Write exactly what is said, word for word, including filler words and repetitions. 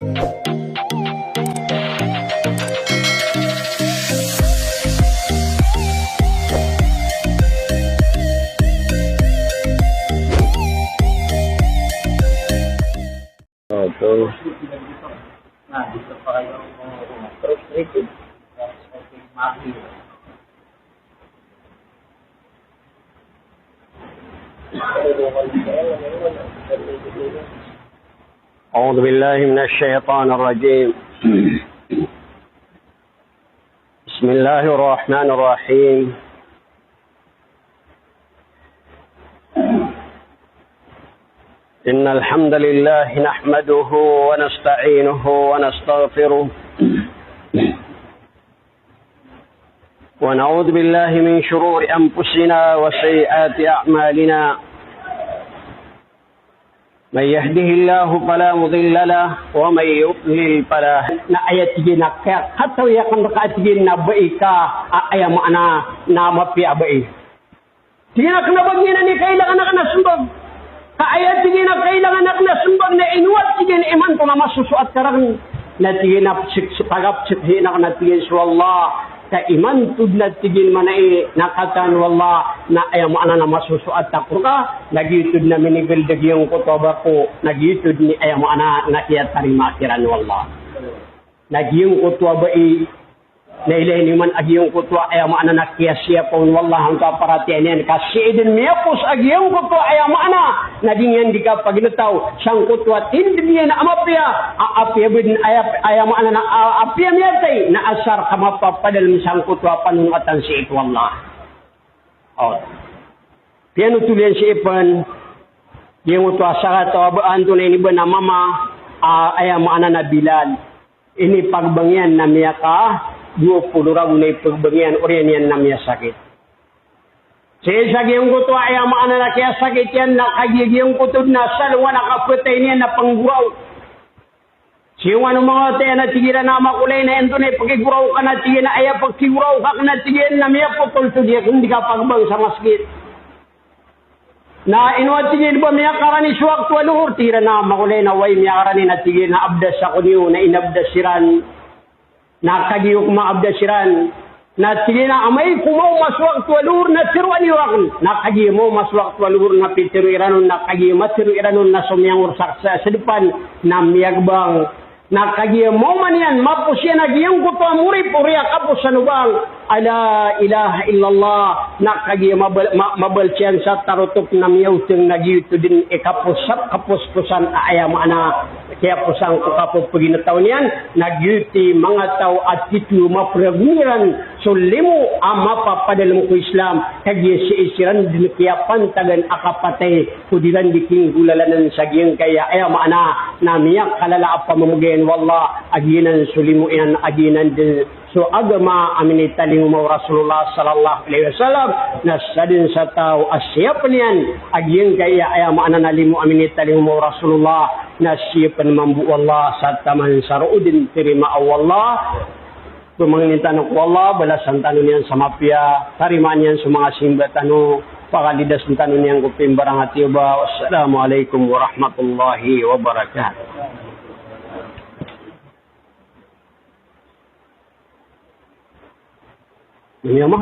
Opo. أعوذ بالله من الشيطان الرجيم. بسم الله الرحمن الرحيم. إن الحمد لله نحمده ونستعينه ونستغفره، ونعوذ بالله من شرور أنفسنا وسيئات أعمالنا. من يهده الله فلا مضل له ومن يضلل فلا هادي له. Na aya tig iyan a kiyakatawi akn rka a tig iyan na bai ka a, aya maana na mapiya a bai. Tig iyan a kna ba giyanan i kailangan akn a smbag. Ka aya tig iyan a kailangan akn a smbag na ino a tig iyan imanto na masosoat ka rakn. Na tig iyan a psik, pagapsik iyan akn a tig iyan so Allah. Ka imanto dn a tig iyan mana i na katawan o Allah na aya maana na masosoat ako rka, na giyoto dn a minigld a giyangkoto a bako, na giyoto dn i aya maana na kiyatarima kiran o Allah. Na giyangkoto a bai, na ilay niyo man a giyangkoto a aya maana na kiyasiyapaw o Allah angkoto a paratiyaya niyan, ka sii dn miyapos a giyangkoto a aya maana na di niyan di kapagntaw sangkoto a tindg iyan a mapiya, a apiya bdn aya, aya maana na, a, apiya miyatay, na asar ka mapapadalm sangkoto a panonoatan sii ko Allah. O. Piyanotol iyan sii pn, giyangkoto a sakataw a ba antonaa ini ba na mama, a, aya maana na Bilal. Inipagbang iyan na miyakadowa polo ragon a ipagbang iyan, oriyan iyan na miyasakit. Sii sa giyangkoto a aya maana na kiyasakit iyan na kagiya giyangkoto dn a salongan a kapatay niyan na pnggoraw. Sii o manga wata iyan a tig iran a makolay na antonaa i pkigoraw ka na tig iyan a aya pkigoraw ka kna tig iyan na miyapotol so di akn di kapagbang sa masgit. Na ino a tig iyan ba miyakarani so wakto a lohor, tig iran a makolay na oway miyakarani, na tig iyan a abdas ako niyo, na inabdas iran. Na kagiya ko maabdas iran, na tig iyan a amay ko maoma so wakto a lohor na tharoa niyo akn. Na kagiya maoma so wakto a lohor na pitharo iran on, na kagiya matharo iran on na somiyangor sa, sa, sa dpan na miyagbang. Na kagiya maoma niyan, mapos iyan a giyangkoto a morip, oriyan a kapos sa lobang. A la ilaha illallah. Na kagiya mabal-, ma-, mabalsiyan sa tarotop na miyaoteng na giyoto dn i kapos sa kaposposan a aya maana kiyaposan ko kapopaginetaw niyan, na giyoto i manga taw a tito mapragon iran so limo a mapapadalm ko Islam, kagiya sii siran dn kiyapantagan a kapatay ko di ran di kinggolalanan sa giyangkaya aya maana na miyakalala a pamamagayan o Allah, a giyanan so limo iyan, a giyanan dn so agama a minitalingoma o Rasulullah sallallahu alaihi wasallam, na sadn sa taw a siyapn iyan a giyangkaya aya maana na limo a minitalingoma o Rasulullah, na siyapn mambo o Allah sa taman sa roo dn tarimaa o Allah. Pamangnin tano ko Allah, balasan tano niyan sa mapiya, tarimaan iyan so manga simba tano, pakalidasen tano niyan ko pimbarangatiyoba. Wassalamu alaikum warahmatullahi wabarakatuh. Ini ama?